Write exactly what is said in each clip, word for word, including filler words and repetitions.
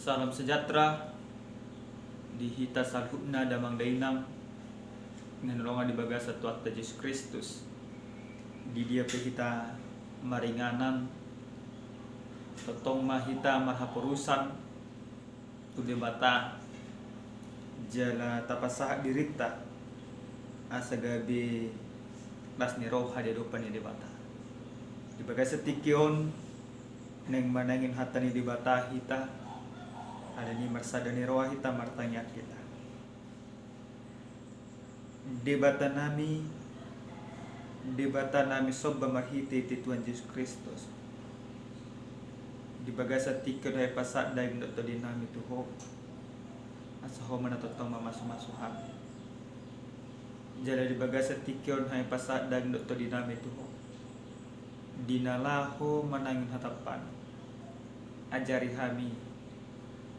Salam sejahtera di hita saluhutna damang dainang na hinaholongan di bagasan Tuhanta Jesus Kristus. Di dia pe hita maringanan, tongtong ma hita marhaporusan tu Debata jala tapasahat dirinta asa gabe las ni roha di adopan ni Debata. Di bagasan tingki on naeng manangihon hata ni Debata hita, alani marsada ni roha hita martangiang hita. Debata nami, Debata nami somba marhitehite Tuhan Jesus Kristus. Di bagasan tingki on hahipasahat daging dohot tondi nami tu Ho, asa Ho ma na tongtong mamasumasu hami. Jala di bagasan tingki on hahipasahat daging dohot tondi nami tu Ho, di na laho manangihon hataM, ajari hami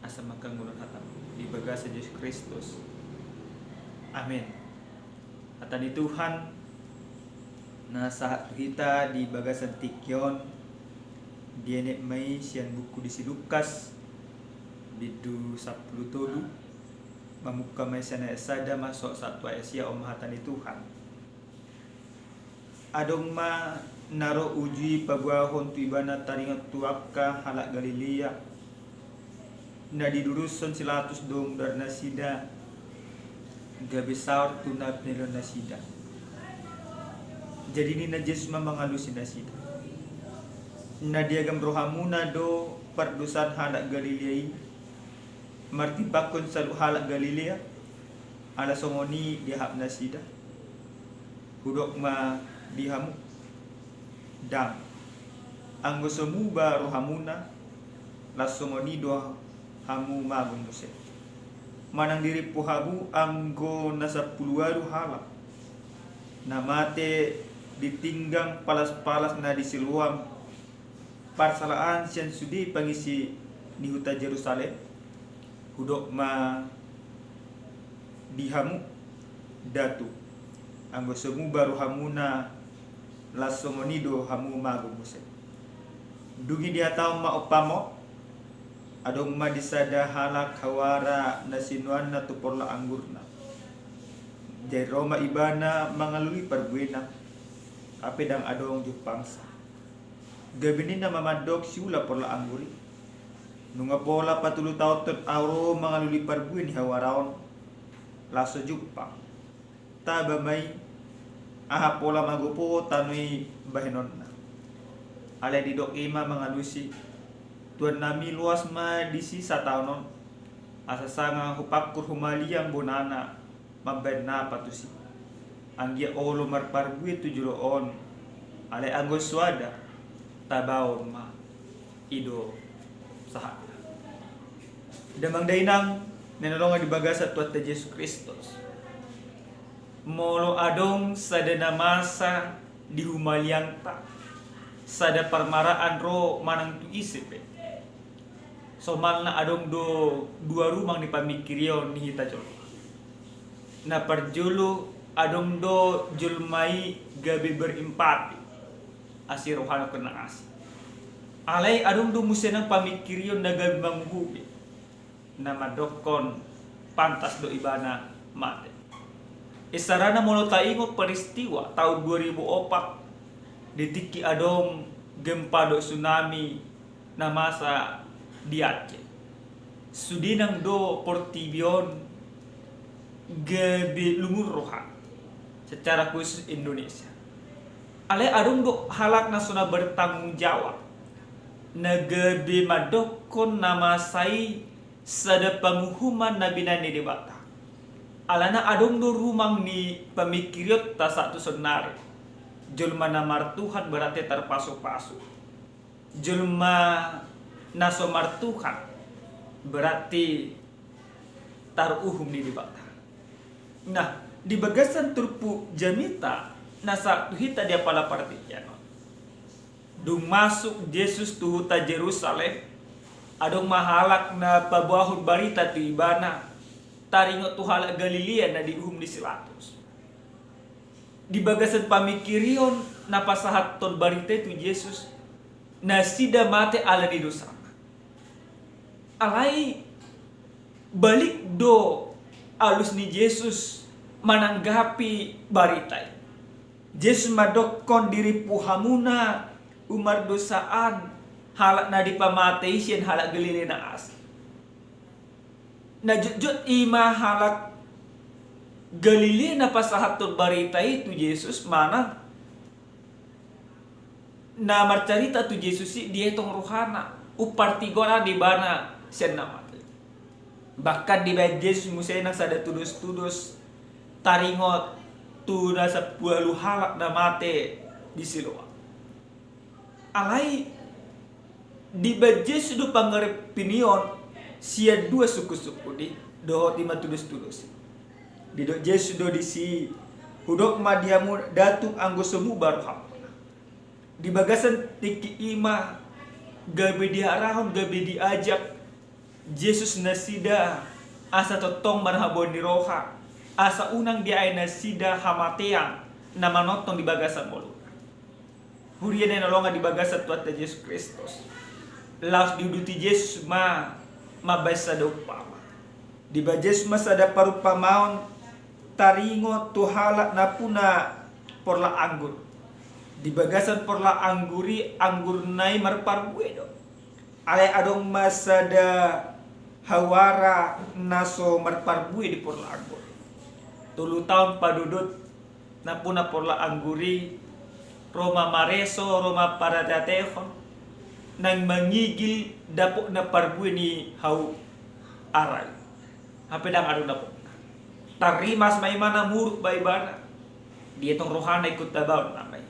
asa mangkangoluhon hataM, di bagasan Jesus Kristus. Amen. Hata ni Tuhan na sahat tu hita di bagasan tingki on, dienet ma i sian buku ni si Lukas, bindu sampulu tolu, mamungka ma i sian ayat sada masuk sahat tu ayat sia. On ma hata ni Tuhan. Adong ma na ro uju i paboahon tu ibana taringot tu angka halak Galilea, na didurushon si Pilatus do mudar nasida, gabe saor tu na pinadiloan nasida. Jadi ninna Jesus ma mangalusi nasida: Na diagam rohamuna do pardosaan halak Galilea i martimbangkon saluhut halak Galilea? Ala songon i dijahap nasida. Hudok ma di hamu: Ndang. Anggo so muba rohamuna, las songon i do hamu mago muse. Manang dirimpu hamu anggo na sampulu ualu halak na mate di tinggang palas-palas na di Siloam, parsalaan sian sude pangisi ni huta Jerusalem? Hudok ma di hamu: Ndang tutu. Anggo so muba rohamuna, las songon i do hamu mago muse. Dung i dihatahon ma umpama on: Adong ma di sada halak hawara na sinuanna tu porlak anggurna. Jadi ro ma ibana mangalului parbuena, hape ndang adong jumpangsa. Gabe ninna ma mandok siula porlak anggur i: Nunga pola patolu taonhon ahu ro mangalului parbue ni hawara on, laos so jumpang. Taba ma i, aha pola magopo tano i bahenonna. Alai didok i ma mangalusi: Tuan nami, loas ma disi sataon on, asa sanga hupangkur humaliang bonana mambahen napa tusi. Anggiat olo marparbue tu jolo on, alai anggo so ada, tabaon ma. I do sahatna. Damang dainang na hinaholongan di bagasan Tuhanta Jesus Kristus. Molo adong sada na masa di humaliangta, sada parmaraan ro manang tu ise pe, somalna adong do dua rumang ni pamingkirion ni hita jolma. Na parjolo, adong do jolma i gabe berempati, asi rohana kena asi. Alai adong do muse nang pamingkirion na gabe manguhumi, na mandokkon pantas do ibana mate. Isarana molo taingot peristiwa taon dua ribu opat, di tingki adong gempa dohot tsunami na masa di Aceh, sude nang do portibi on gabe lungun roha, secara khusus Indonesia. Alai adong do halak na so na bertanggung jawab, na gabe mandokkon na masa i sada panguhuman na binahen ni Debata. Alana adong do rumang ni pamingkirionta sahat tu saonnari. Jolma na martuhan berarti tarpasupasu. Jolma na so martuhan berarti taruhum ni Debata. Nah, di bagasan turpuk jamita na sahat tu hita di apala partingkian on, dung masuk Jesus tu huta Jerusalem, adong ma halak na paboahon barita tu ibana taringot tu halak Galilea na diuhum ni si Pilatus. Di bagasan pamingkirion na pasahathon barita i tu Jesus, nasida mate ala ni dosana. Alai balik do alus ni Jesus mananggapi barita i. Jesus mandokkon, dirimpu hamuna umardosaan halak na dipamatei sian halak Galilea na asing. Na jotjot i ma halak Galilea na pasahathon barita i tu Jesus manang na marcarita tu Jesus i dietong rohana, umpartigor ibana sian na mate. Bahkan dibaen Jesus muse nang sada tudos-tudos taringot tu na sampulu ualu halak na mate di Siloam. Alai dibaen Jesus do pangarahutna on sian dua sungkun-sungkun i dohot i ma tudos-tudos i. Didok Jesus do disi, hudok ma di hamu, ndang tung anggo so muba rohamuna. Di bagasan tingki i ma gabe diarahon, gabe diajak Jesus nasida asa tongtong marhabaon ni roha, asa unang diae nasida hamatean na manongtong di bagasan ngoluna. Huria na hinaholongan di bagasan Tuhanta Jesus Kristus, laos diuduti Jesus ma mambaen sada umpama. Dibaen Jesus ma sada parumpamaon taringot tu halak na puna porlak anggur. Di bagasan porlak anggur i, anggurna i marparbue do. Alai adong ma sada hawara na so marparbue di porlak anggur. Tolu taon padodot na puna porlak anggur i, ro ma mareso, ro ma parateatehon, naeng mangigil dapotna parbue ni hawara i. Hape ndang adong dapotna. Tarrimas ma ibana, muruk ma ibana. Dietong rohana, ingkon tabaon nama i.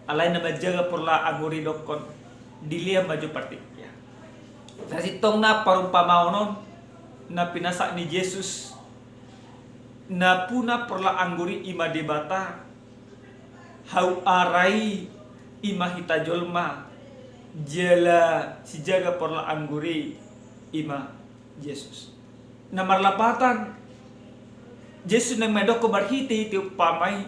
Alai na manjaga porlak anggur i dokkon, dilehon ma jo partingkian. Sasintongna parumpamaon on na pinasahat ni Jesus, na puna porlak anggur i i ma Debata, hawara i i ma hita jolma, jala sijaga porlak anggur i i ma Jesus. Na marlapatan, Jesus naeng mandokkon marhitehite umpama i,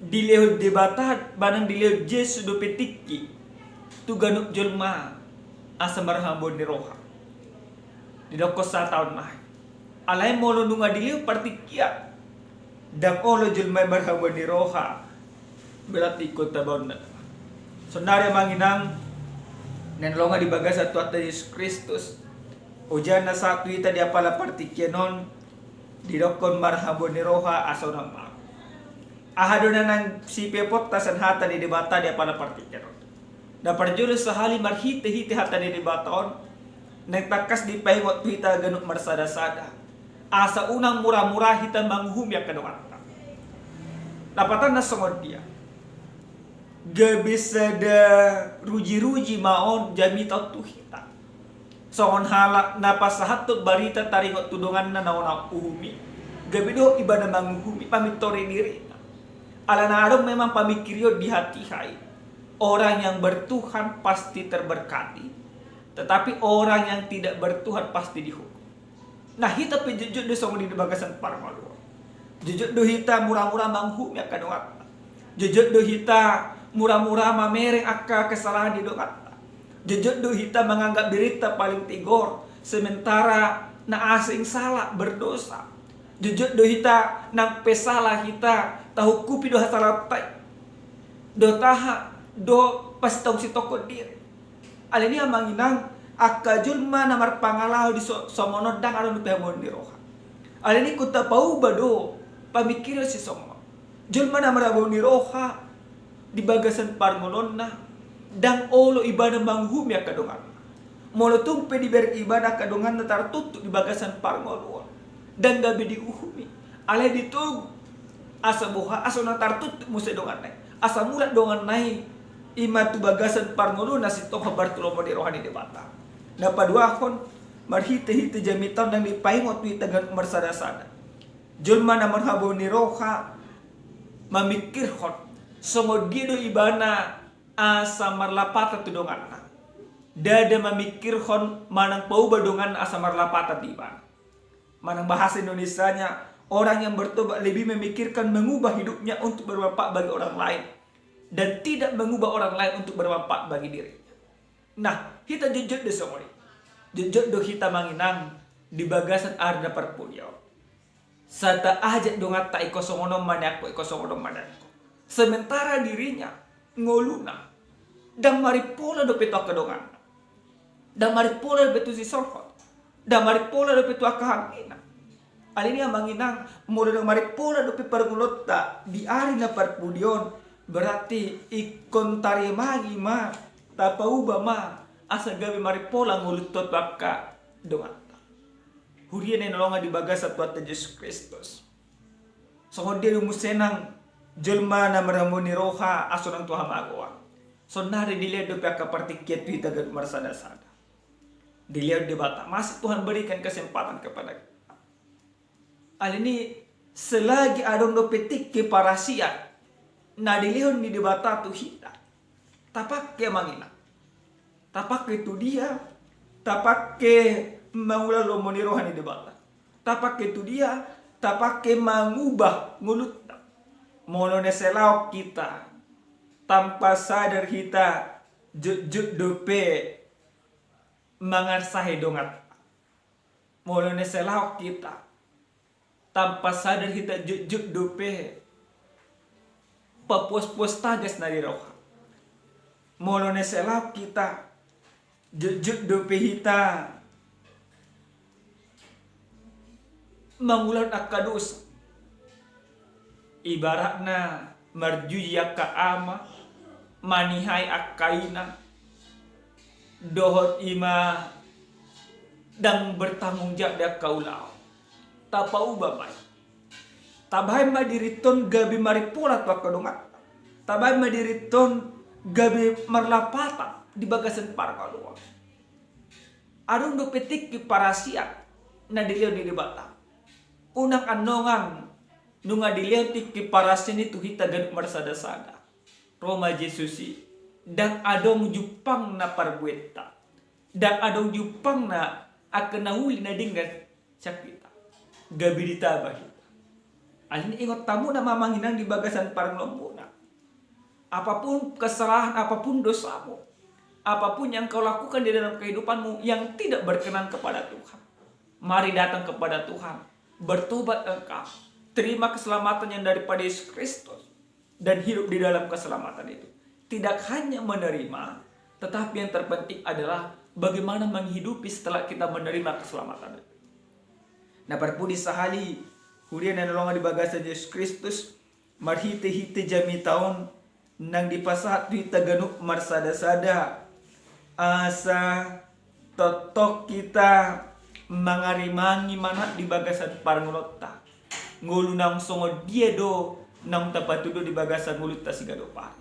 dilehon Debata manang dilehon Jesus dope tingki tu ganup jolma asa marhabaon ni roha. Didokkon sataon nai. Alai molo nunga dilehon partingkian, ndang olo jolma i marhabaon ni roha, berarti ingkon tabaonna. Saonari amang inang na hinaholongan di bagasan Tuhanta Jesus Kristus, ojahan na sahat tu hita di apala partingkian on, didokkon marhabaon ni roha asa unang mago. Aha do na naeng sipeopta sian hata ni Debata di apala partingkian on? Na parjolo sahali marhitehite hata ni Debata on, naeng tangkas dipaingot tu hita ganup marsadasada, asa unang muramura hita manguhumi angka donganta. Lapatanna songon dia? Gabe sada rujiruji ma on jamita on tu hita. Songon halak na pasahathon barita taringot tu donganna na unang uhumi, gabe dohot ibana manguhumi, pamintori dirina. Alana adong memang pamingkirion di hatiha i, orang yang bertuhan pasti terberkati, tetapi orang yang tidak bertuhan pasti dihukum. Nah, hita pe jotjot do songon i di bagasan parngoluon. Jotjot do hita muramura manguhumi angka donganta. Jotjot do hita muramura mamereng angka kesalahan di donganta. Jotjot do hita manganggap dirinta paling tigor, sementara na asing sala, berdosa. Jotjot do hita nang pe sala hita tahungkupi do hasalaanta i, do taha, do pasitongtongkon diri. Alani i amang inang, angka jolma na marpangalaho di so-, songon on ndang adong dope habaon ni roha. Alani i ingkon tapauba do pamingkirion sisongon on. Jolma na marhabaon ni roha di bagasan parngoluonna, ndang olo ibana manguhumi angka donganna. Molo tung pe dibereng ibana angka donganna tartuktuk di bagasan parngoluon, ndang gabe diuhumi, alai ditogu asa boha, asa unang tartuktuk muse donganna i, asa mulak donganna i, i ma tu bagasan parngoluon na sintong hombar tu lomo ni roha ni Debata. Na paduahon, marhitehite jamita on naeng dipaingot tu hita ganup marsadasada. Jolma na marhabaon ni roha mamingkirhon songon dia do ibana asa marlapatan tu donganna. Ndada mamingkirhon manang pauba donganna asa marlapatan di ibana. Manang bahasa Indonesianya, orang yang bertobat lebih memikirkan mengubah hidupnya untuk bermanfaat bagi orang lain dan tidak mengubah orang lain untuk bermanfaat bagi dirinya. Nah, hita jotjot do songon i. Jotjot do hita amang inang di bagasan ari na parpudi on. Sai taajak donganta ingkon songon on ma nian ho, ingkon songon on ma nian ho. Sementara dirinya ngoluna ndang marimpola dope tu angka donganna. Ndang marimpola dope tu sisolhot. Ndang marimpola dope tu angka hangina. Alani i amang inang, molo ndang marimpola dope parngoluonta di ari na parpudi on, berarti ingkon tarimangi ma, tapauba ma, asa gabe marimpola ngolunta tu angka donganta. Huria na hinaholongan di bagasan Tuhanta Jesus Kristus. Songon dia do muse nang jolma na marambuni roha asa unang tu hamagoan. Saonari dilehon dope angka partingkian tu hita ganup marsadasada. Dilehon Debata, masih Tuhan berikan kesempatan kepada kita. Alani i, selagi adong dope tingki parasian na dilehon ni Debata tu hita, tapangke amang inang. Tapangke tu dia? Tapangke mangula lomo ni roha ni Debata. Tapangke tu dia? Tapangke mangubah ngolunta. Molo na sai laho hita, tanpa sadar hita, jotjot dope mangarsahi donganta. Molo na sai laho hita, tanpa sadar hita, jotjot dope papuaspuas tagas na di roha. Molo na sai laho hita, jotjot dope hita mangulahon angka dosa. Ibaratna marjuji angka ama, manihai angka ina, dohot i ma ndang bertanggung jawab di angka ulaon. Tapauba ma i. Tabahen ma dirinta on gabe marimpola tu angka donganta. Tabahen ma dirinta on gabe marlapatan di bagasan parngoluon. Adong dope tingki parasian na dilehon ni Debata. Unang annon nunga dilehon tingki parasian i tu hita ganup marsadasada. Ro ma Jesus i, ndang adong jumpangna parbuenta. Ndang adong jumpangna angka na uli na denggan sian hita. Gabe ditaba hita. Alani i ingot hamu ma amang inang di bagasan parngoluonmuna. Apapun kesalahan, apapun dosamu, apapun yang kau lakukan di dalam kehidupanmu yang tidak berkenan kepada Tuhan, mari datang kepada Tuhan, bertobat engkau, terima keselamatan yang daripada Yesus Kristus, dan hidup di dalam keselamatan itu. Tidak hanya menerima, tetapi yang terpenting adalah bagaimana menghidupi setelah kita menerima keselamatan itu. Na parpudi sahali, huria na hinaholongan di bagasan Jesus Kristus, marhitehite jamita on, nang dipasahat tu hita ganup marsadasada, asa tongtong hita mangarimangi manat di bagasan parngoluonta. Ngolu naung songon dia do naung tapatudu di bagasan ngolunta siganup ari?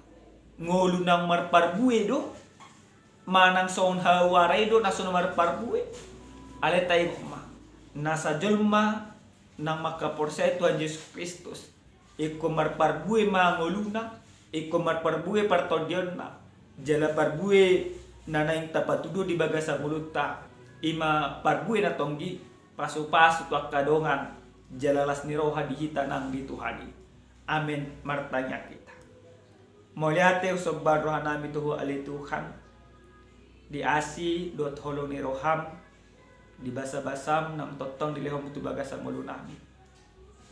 Ngolu naung marparbue do? Manang songon hau ara i do na so na marparbue? Alai taingot ma, nasa jolma naung mangkaporseai Tuhan Jesus Kristus, ingkon marparbue ma ngoluna, ingkon marparbue partondionna, jala parbue na naeng tapatudu di bagasan ngolunta, i ma parbue na tonggi, pasupasu tu angka dongan, jala las ni roha di hita nang di Tuhan i. Amen. Martangiang hita. Mauliate husomba rohanami tu Ho ale Tuhan, di asi dohot holong ni roham, di basabasam naung tongtong dilehonmu tu bagasan ngolunami.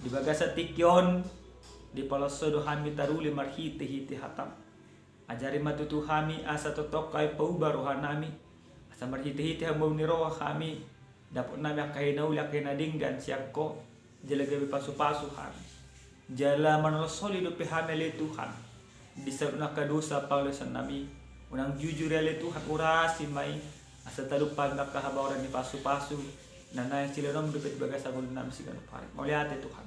Di bagasan tingki on, dipaloas Ho do hami taruli marhitehite hatam. Ajari ma tutu hami asa tongtong hami pauba rohanami, asa marhitehite hamaol ni roha hami, dapot nami angka hinauli angka hinadenggan sian Ho, jala gabe pasupasu hami. Jala manolos Ho dope hami ale Tuhan, di saluhut angka dosa pangalaosion nami, unang jujur i ale Tuhan, urasi ma i, asa talup hami angka habaoran ni pasupasu, na naeng silehononmu dope di bagasan ngolunami siganup ari. Mauliate Tuhan,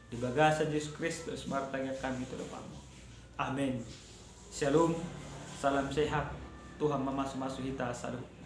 di bagasan Jesus Kristus martangiang hami tu adopanmu. Amen. Shalom, salam sehat, Tuhan mamasumasu hita saluhutna.